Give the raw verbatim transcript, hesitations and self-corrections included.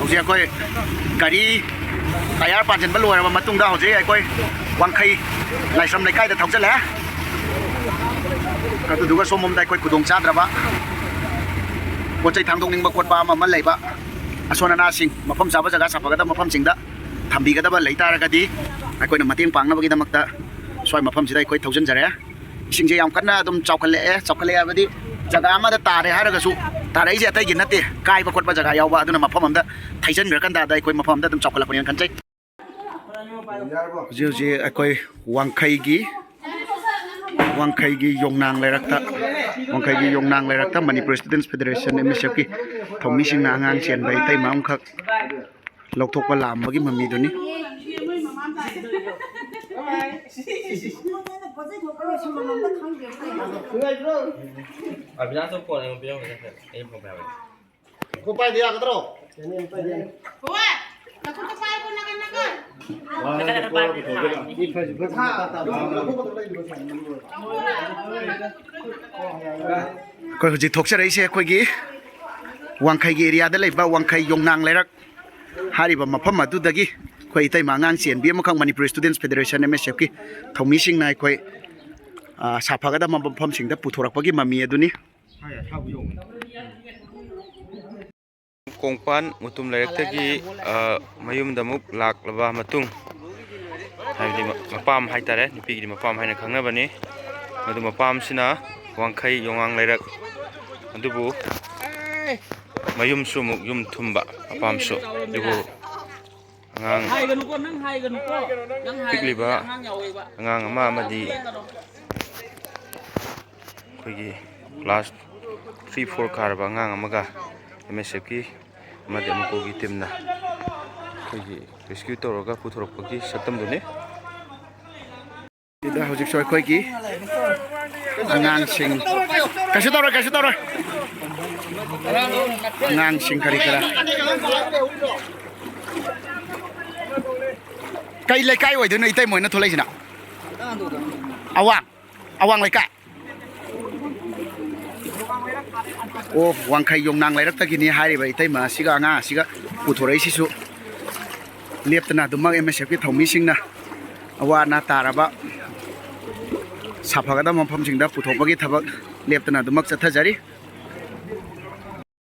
ꯍꯧꯖꯤꯛ ꯑꯩꯈꯣꯏ ꯒꯥꯔꯤ ꯇꯌꯥꯔ ꯄꯥꯟꯁꯤꯟꯕ ꯂꯣꯏꯔꯕ ꯃꯇꯨꯡꯗ ꯍꯧꯖꯤꯛ ꯑꯩꯈꯣꯏ ꯋꯥꯡꯈꯩ ꯂꯥꯏꯁ꯭ꯔꯝ ꯂꯩꯀꯥꯏꯗ ꯊꯧꯖꯤꯜꯂꯦ꯫ ꯑꯗꯨꯗꯨꯒ ꯁꯣꯝꯂꯣꯝꯗ ꯑꯩꯈꯣꯏ ꯈꯨꯗꯣꯡ ꯆꯥꯗ꯭ꯔꯕ ꯄꯣꯠ ꯆꯩ ꯊꯥꯡꯗꯣꯛꯅꯤꯡꯕ ꯈꯣꯠꯄ ꯑꯃ ꯑꯃ ꯂꯩꯕ, ꯑꯁꯣꯟ ꯑꯅꯥꯁꯤꯡ ꯃꯐꯝ ꯆꯥꯕ ꯖꯒꯥ ꯁꯥꯐꯒꯗꯕ ꯃꯐꯝꯁꯤꯡꯗ ꯊꯝꯕꯤꯒꯗꯕ ꯂꯩ ꯇꯥꯔꯒꯗꯤ ꯑꯩꯈꯣꯏꯅ ꯃꯇꯦꯡ ꯄꯥꯡꯅꯕꯒꯤꯗꯃꯛꯇ ꯁ꯭ꯋꯥꯏ ꯃꯐꯝꯁꯤꯗ ꯑꯩꯈꯣꯏ ꯊꯧꯖꯤꯟꯖꯔꯦ꯫ ꯏꯁꯤꯡꯁꯦ ꯌꯥꯝ ꯀꯟꯅ ꯑꯗꯨꯝ ꯆꯥꯎꯈꯠꯂꯛꯑꯦ꯫ ꯆꯥꯎꯈꯠꯂꯛꯑꯦ ꯍꯥꯏꯕꯗꯤ ꯖꯒꯥ ꯑꯃꯗ ꯇꯥꯔꯦ ꯍꯥꯏꯔꯒꯁꯨ ꯇꯥꯔꯛꯏꯁꯦ ꯑꯇꯩꯒꯤ ꯅꯠꯇꯦ, ꯀꯥꯏꯕ ꯈꯣꯠꯄ ꯖꯒꯥ ꯌꯥꯎꯕ꯫ ꯑꯗꯨꯅ ꯃꯐꯝ ꯑꯃꯗ ꯊꯩꯖꯤꯟꯈ꯭ꯔꯀꯥꯟꯗ ꯑꯩꯈꯣꯏ ꯃꯐꯝ ꯑꯃꯗ ꯑꯗꯨꯝ ꯆꯥꯎꯈꯠꯂꯛꯄꯅꯦꯅ ꯈꯟꯖꯩ꯫ ꯍꯧꯖꯤꯛ ꯍꯧꯖꯤꯛ ꯑꯩꯈꯣꯏ ꯋꯥꯡꯈꯩꯒꯤ, ꯋꯥꯡꯈꯩꯒꯤ ꯌꯣꯡꯅꯥꯡ ꯂꯩꯔꯛꯇ, ꯋꯥꯡꯈꯩꯒꯤ ꯌꯣꯡꯅꯥꯡ ꯂꯩꯔꯛꯇ ꯃꯅꯤꯄꯨꯔ ꯁ꯭ꯇꯨꯗꯦꯟꯠꯁ ꯐꯦꯗꯔꯦꯁꯟ, ꯑꯦꯝ ꯑꯦꯁ ꯑꯦꯐꯀꯤ ꯊꯧꯃꯤꯁꯤꯡꯅ ꯑꯉꯥꯡ ꯆꯦꯟꯕ ꯏꯇꯩꯃ ꯑꯃꯈꯛ ꯂꯧꯊꯣꯛꯄ ꯂꯥꯝꯕꯒꯤ ꯃꯃꯤꯗꯨꯅꯤ꯫ ꯑꯕꯤꯅꯥꯁꯇꯣ ꯐꯣꯟ ꯑꯩꯉꯣꯟꯗ ꯄꯤꯔꯝꯒꯦ꯫ ꯑꯩ ꯐꯣꯟ ꯄꯥꯏꯔꯝꯒꯦ꯫ ꯈꯣꯡ ꯄꯥꯏꯗ ꯌꯥꯒꯗ꯭ꯔꯣ? ꯍꯣꯏ, ꯅꯈꯨꯠꯇ ꯄꯥꯏꯀꯣ, ꯅꯥꯀꯟ ꯅꯥꯀꯟ꯫ ꯑꯩꯈꯣꯏ ꯍꯧꯖꯤꯛ ꯊꯣꯛꯆꯔꯛꯏꯁꯦ ꯑꯩꯈꯣꯏꯒꯤ ꯋꯥꯡꯈꯩꯒꯤ ꯑꯦꯔꯤꯌꯥꯗ ꯂꯩꯕ ꯋꯥꯡꯈꯩ ꯌꯣꯡꯅꯥꯡ ꯂꯩꯔꯛ ꯍꯥꯏꯔꯤꯕ ꯃꯐꯝ ꯑꯗꯨꯗꯒꯤ ꯑꯩꯈꯣꯏ ꯏꯇꯩꯃ ꯑꯉꯥꯡ ꯆꯦꯟꯕꯤ ꯑꯃꯈꯛ ꯃꯅꯤꯄꯨꯔ ꯁ꯭ꯇꯨꯗꯦꯟꯠꯁ ꯐꯦꯗꯔꯦꯁꯟ, ꯑꯦꯝ ꯑꯦꯁ ꯑꯦꯐꯀꯤ ꯊꯧꯃꯤꯁꯤꯡꯅ ꯑꯩꯈꯣꯏ, ꯑ, ꯁꯥꯐꯒꯗꯕ ꯃꯐꯝꯁꯤꯡꯗ ꯄꯨꯊꯣꯔꯛꯄꯒꯤ ꯃꯃꯤ ꯑꯗꯨꯅꯤ꯫ ꯀꯣꯡꯄꯥꯟ ꯃꯨꯇꯨꯝ ꯂꯩꯔꯛꯇꯒꯤ, ꯑ, ꯃꯌꯨꯝꯗ ꯑꯃꯨꯛ ꯂꯥꯛꯂꯕ ꯃꯇꯨꯡ, ꯍꯥꯏꯕꯗꯤ ꯃ-, ꯃꯄꯥꯝ ꯍꯥꯏꯇꯥꯔꯦ, ꯅꯨꯄꯤꯒꯤꯗꯤ ꯃꯄꯥꯝ ꯍꯥꯏꯅ ꯈꯪꯅꯕꯅꯤ꯫ ꯃꯗꯨ ꯃꯄꯥꯝꯁꯤꯅ ꯋꯥꯡꯈꯩ ꯌꯣꯡꯉꯥꯡ ꯂꯩꯔꯛ, ꯑꯗꯨꯕꯨ ꯃꯌꯨꯝꯁꯨ ꯑꯃꯨꯛ ꯌꯨꯝ ꯊꯨꯝꯕ ꯃꯄꯥꯝꯁꯨ, ꯑꯗꯨꯕꯨ ꯑꯉꯥꯡ ꯍꯥꯏꯒꯅꯨꯀꯣ, ꯅꯪ ꯍꯥꯏꯒꯅꯨꯀꯣ, ꯅꯪ ꯍꯥꯏꯔꯗꯤ ꯄꯤꯛꯂꯤꯕ ꯑꯉꯥꯡ ꯌꯥꯎꯋꯦꯕ꯫ ꯑꯉꯥꯡ ꯑꯃ ꯑꯃꯗꯤ ꯑꯩꯈꯣꯏꯒꯤ ꯀ꯭ꯂꯥꯁ ꯊ꯭ꯔꯤ ꯐꯣꯔ ꯀꯥꯔꯕ ꯑꯉꯥꯡ ꯑꯃꯒ ꯑꯦꯝ ꯑꯦꯁ ꯑꯦꯐꯀꯤ ꯑꯃꯗꯤ ꯑꯃꯨꯀꯣꯒꯤ ꯇꯤꯝꯅ ꯑꯩꯈꯣꯏꯒꯤ ꯔꯦꯁꯀ꯭ꯌꯨ ꯇꯧꯔꯒ ꯄꯨꯊꯣꯔꯛꯄꯒꯤ ꯁꯛꯇꯝꯗꯨꯅꯤ꯫ ꯁꯤꯗ ꯍꯧꯖꯤꯛꯁꯨ ꯑꯩꯈꯣꯏꯒꯤ ꯑꯉꯥꯡꯁꯤꯡ, ꯀꯩꯁꯨ ꯇꯧꯔꯣꯏ, ꯀꯩꯁꯨ ꯇꯧꯔꯣꯏ꯫ ꯑꯉꯥꯡꯁꯤꯡ ꯀꯔꯤ ꯀꯔꯥ, ꯀꯩ ꯂꯩꯀꯥꯏ ꯑꯣꯏꯗꯣꯏꯅꯣ ꯏꯇꯩꯃ ꯍꯣꯏꯅ ꯊꯣꯛꯂꯛꯏꯁꯤꯅ? ꯑꯋꯥꯡ, ꯑꯋꯥꯡ ꯂꯩꯀꯥꯏ꯫ ꯑꯣ, ꯋꯥꯡꯈꯩ ꯌꯣꯡꯅꯥꯡ ꯂꯩꯔꯛꯇꯒꯤꯅꯤ ꯍꯥꯏꯔꯤꯕ ꯏꯇꯩꯃ ꯑꯁꯤꯒ ꯑꯉꯥꯡ ꯑꯁꯤꯒ ꯄꯨꯊꯣꯔꯛꯏꯁꯤꯁꯨ꯫ ꯂꯦꯞꯇꯅ ꯑꯗꯨꯃꯛ ꯑꯦꯝ ꯑꯦꯁ ꯑꯦꯐꯀꯤ ꯊꯧꯃꯤꯁꯤꯡꯅ ꯑꯋꯥ ꯑꯅꯥ ꯇꯥꯔꯕ ꯁꯥꯐꯒꯗꯕ ꯃꯐꯝꯁꯤꯡꯗ ꯄꯨꯊꯣꯛꯄꯒꯤ ꯊꯕꯛ ꯂꯦꯞꯇꯅ ꯑꯗꯨꯃꯛ ꯆꯠꯊꯖꯔꯤ꯫